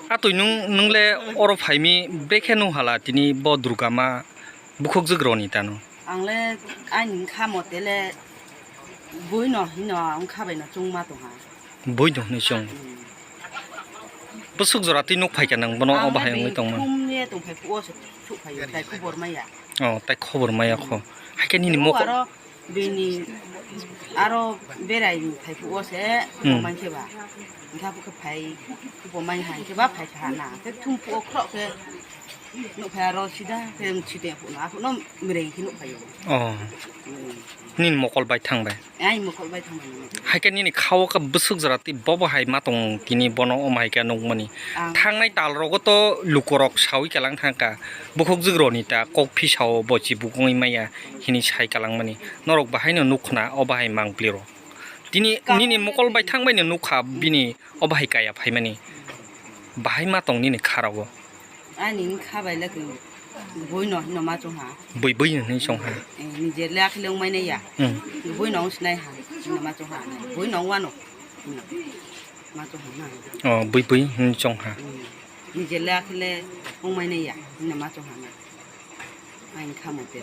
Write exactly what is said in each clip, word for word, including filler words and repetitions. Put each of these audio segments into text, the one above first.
Atwi nwng, nwng le oro phaimi brekhe nwng hala tini bo Durga ma bukhukjwk roni tano? Ang le ani wngkha mote le bui no hino wngkha bai no chwngma tongha. Bui no hwnwi chwng. Hmm. Bwswk jora twi nuk phaikha nwng bono? Ang o le bahai wngwi bini tongma. Thum ye tongphai phuo se thuk phaio, tai khubor maya. Oh, tai khobor maya kho. Haikhe nini mokol. Aro bini aro berai phai phuo se. Hmm. Bo mankhe ba. Wngkha bo khe phai bo mai hai khe ba phai kha na. Khe thum phuo khro khe nuk phai aro sida khe sida phuno. Aphuno mereng khe nuk phaio. Oh. Hmm. Nini mokol bai thang bai. Ai mokol bai thang bai. Haikhe nini khao khe bwswk jora tei bobo hai ma tong tini bono omo hai khe nukmani. Ang. Thangnai tal rogo to lukorok sawi kalang thangkha. Bukhukjwk roni ta kok phisao bo chibuk wngwi maya hini sai kalangmani. Norok bahaino nukhna o bahai mangpli ro. Tini ka- nini mokol bai thang bai no nukha bini o bahai kaya phaimani. Bahai ma tong nini kha rogo. Ani wngkha bai le khe bui no hino ma chong ha. Bui bui no hino chong ha. Eh, nijer le akhe le wngmai nai ya. Hmm. Bui no wng sinai ha, hino ma chong ha. Bui no wng wano. Hino. Ma chong ha na. Oh, bui bui hino chong ha. Hmm. Nijer le akhe le wngmai nai ya, hino ma chong ha na. Ani kha mote.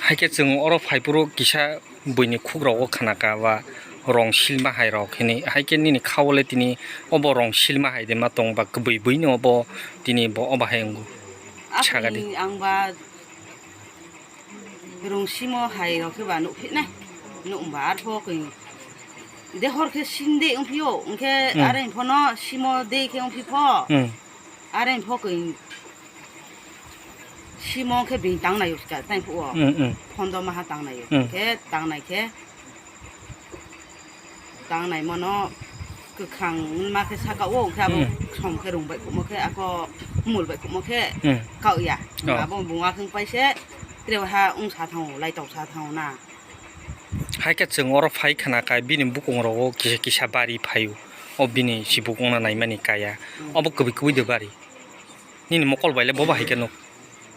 Haikhe chwng oro phai phuru kisa buini khukrok o khna ka ba rong silma hai rok hinwi, haikhe nini khao le tini obo rong silma hai de ma tong ba kwbwi bwino obo tini bo obo hai wngo. Sakadi. Ang ba rong simo hai rok khe ba nuk phit nai, nuk ba arpho khe de hor khe sin de wng phio, wng khe hmm. Are pho no simo de khe wng phi pho. Hmm. Are pho khe Simo khe bini tang naio kha, tang phuo. Mm, mm. Phondo maha tang naio. Mm. Khe tang nai khe, tang nai mano kwkhang ma khe saka o, khe abo mm. Som khe rung bai khumo khe, ako mul bai khumo khe mm. Kau ya. Oh. Abo bunga khung pai se, tre ha ung sa thango, lai tau sa thango na. Hai khe chwng oro phai khna kai, bini bukung rogo kisa, kisa bari phaio. O bini si bukung na naimani kaya. Mm. Obo kwbwi kwbwi de bari. Nini mokol bai le bobo hai khe nuk.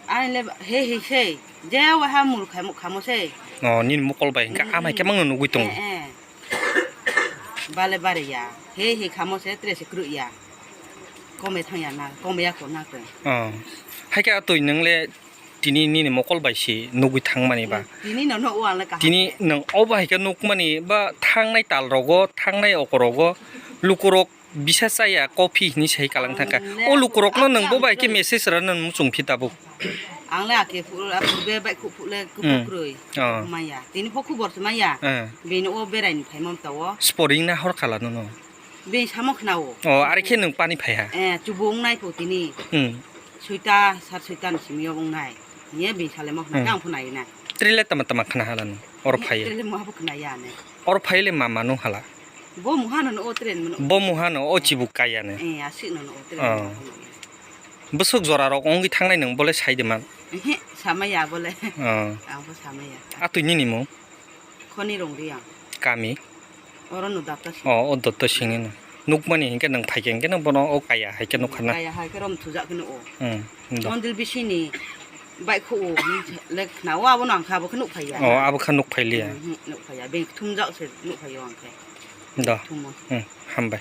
Ani le he he sei. Je waha mul khai muk khamo sei. Oh, nini mokol bai hingka mm, amai khe mm. Mangno nugui tongo. Eh, eh. Bale bare ya. He he khamo se tre se kru ya. Kome thang ya na, kome ya ko na ko. Oh. Hai khe atwi nang le tini nini mokol bai si nugui thang mani ba. Tini no no wang le kaham. Tini nang obo hai khe nuk mani ba thangnai tal rogo, thangnai okorogo, lukurok Bisa chaya, coffee hinwi sai kalang thangkha. Ang le o lukurokno nwng bo bai khe message rwna muchung phi tabuk. Ang le ake phu-, aphu be bai khu phu le kupu hmm. Krwi. Oh. Maya. Tini pho khubor se maya. Eh. Bini o berai ni phaimam ta o. Sporing na hor khala nono. Bini samo khna o. Oh, are khe nwng pani phai ha. Eh, chubung nai pho tini. Hmm. Soita, sar soita ni simi o bung nai. Ye bini sale mo khna hmm. Kang phu nai na. Trele tama tama khna hala no. Or phai. Trele mo habo khna ya ne. Or phai le mama no hala. Bo muha no o train mano. Bo muha no o chibuk kaya ne. Eh, asik no o train. Oh. Mano. Bwswk jora rok ongwi thangnai nwng bole sai de man. Ehe, samaya bole. Oh. Abo samaya. Atwi nini mung? Khoni rong ri ang. Kami? Oro no dapta si. Oh, o dotto singni no. Nukmani hinkhe nwng phaikhe hinkhe no bono o kaya hai khe nukha na. Kaya hai khe rom thujak khe no o. Hmm. Do. Mondil bisini bai khu o le khna o abo no ang kha abo khe nuk phaiya. Oh, abo kha nuk phailiya. Hmm, nuk phaiya. Beng thumjak se nuk phaiya ang khe. Do. Thumo. Hmm, hambai.